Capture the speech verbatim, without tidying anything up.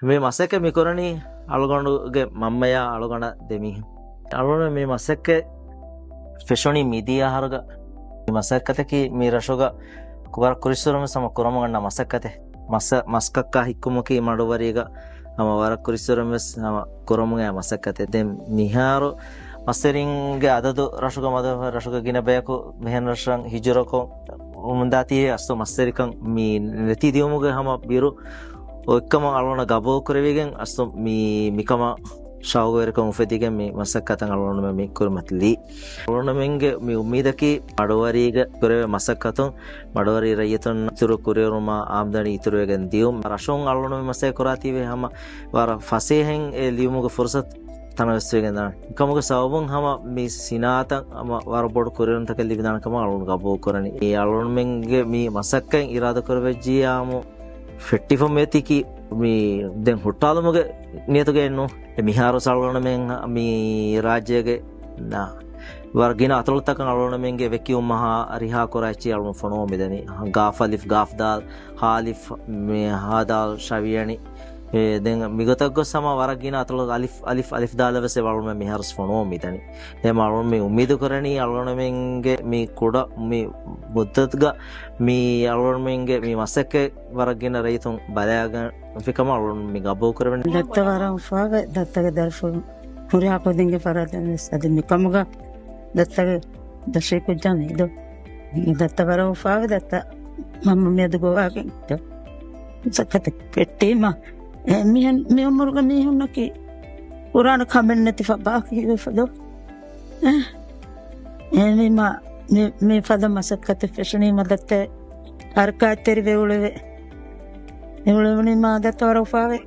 މި މަސައްކަތް މި ކުރަނީ އަޅުގަނޑުގެ މަންމަޔާ އަޅުގަނޑަށް ދެމީހުން. އަޅުގަނޑު މި މަސައްކަތް ފެށުނީ މިދިޔަ އަހަރުގަ. މި މަސައްކަތަކީ މި ރަށުގަ ވަރަށް ކުރިއްސުރެން ވެސް ހަމަ ކުރަމުން އަންނަ މަސައްކަތެއް. މަސަ-، މަސްކައްކާ ހިއްކުމަކީ މަޑުވަރީގަ ހަމަ ވަރަށް ކުރިއްސުރެން ވެސް ހަމަ ކުރަމުން އައި މަސައްކަތެއް. ދެން މިހާރު މަސްތެރިންގެ އަދަދު ރަށުގަ މަދު، ރަށުގަ ގިނަ ބަޔަކު މިހެން ރަށަށް ހިޖުރަކޮށް އުމުންދާތީ އަސްލު މަސްތެރިކަން މި ނެތި ދިޔުމުގެ ހަމަ ބިރު އޮތްކަމަށް އަޅުގަނޑަށް ގަބޫލު ކުރެވިގެން އަސްލު މި، މިކަމަށް ޝައުގުވެރިކަން އުފެދިގެން މި މަސައްކަތަށް އަޅުގަނޑުމެން މި ކުރިމަތިލީ. އަޅުގަނޑުމެންގެ މި އުއްމީދަކީ މަޑުވަރީގަ ކުރެވޭ މަސައްކަތުން މަޑުވަރީ ރައްޔިތުން އިތުރު ކުރިއެރުމާ އާމްދަނީ އިތުރުވެގެން ދިޔުން. ރަށުން އަޅުގަނޑުމެން މަސައްކަތް ކުރާތީވެ ހަމަ ވަރަށް ފަސޭހައިން އެ ލިޔުމުގެ ފުރުސަތު ތަނަވަސްވެގެން ދާނެ. ކަމުގެ ސަބަބުން ހަމަ މި ސިނާއަތަށް ހަމަ ވަރަށް ބޮޑު ކުރިއެރުންތަކެއް ލިބިދާނެ ކަމަށް އަޅުގަނޑު ގަބޫލު ކުރަނީ. މި އަޅުގަނޑުމެންގެ މި މަސައްކަތް އިރާދަ ކުރެވިއްޖިއްޔާމު ފެއްޓިފަ މިއޮތީކީ މި ދެން ހުއްޓާލުމުގެ ނިޔަތުގައެއްނު. މިހާރު އަޅުގަނޑުމެން މި ރާއްޖޭގެ ވަރަށް ގިނަ އަތޮޅުތަކަށް އަޅުގަނޑުމެންގެ ވެކި އުއްމަހާ ރިހާ ކުރާ އެއްޗެއް އަޅުގަނޑު ފޮނުވަމުން މިދަނީ. ގާފް އަލިފް ގާފް ދާލް، ހާ އަލިފް މި ހާ ދާލް ޝަވިޔަނި. އެ، ދެން މިގޮތަށް ގޮސް ހަމަ ވަރަށް ގިނަ އަތޮޅު އަލިފް، އަލިފް، އަލިފް ދާލަށް ވެސް އެ އަޅުގަނޑުމެން މިހާރު ވެސް ފޮނުވަމުން މިދަނީ. އެހެން އަޅުގަނޑު މި އުއްމީދު ކުރަނީ އަޅުގަނޑުމެންގެ މި ކުޑަ މި މުއްދަތުގަ މި އަޅުގަނޑުމެންގެ މި މަސައްކަތް ވަރަށް ގިނަ ރައްޔިތުން ބަލައިގަން ފިކަމަށް އަޅުގަނޑު މި ގަބޫލު ކުރެވެނީ. ދައްތަ ވަރަށް އުފާވެ، ދައްތަގެ ދަރިފުޅު ހުރިހާ ކުދިންގެ ފަރާތުން ވެސް އަދި މިކަމުގަ ދައްތަގެ ދަށީ ކުއްޖާ މީދޯ. ދައްތަ ވަރަށް އުފާވެ، ދައްތަ މަންމަ މިއަދު ގޮވާގެން މަސައްކަތެއް ފެއްޓީމަ. އެ މިހެން މި އުމުރުގެ މީހުންނަކީ ކުރާނެ ކަމެއް ނެތިފަ ބާކީ ވެފަ ދޯ. އެ، އެހެންވީމަ މި، މި ފަދަ މަސައްކަތެއް ފެށުނީމަ ދައްތަ ހަރަކާތްތެރިވެ އުޅެވެ. އެ އުޅެވުނީމަ ދައްތަ ވަރަށް އުފާވެ.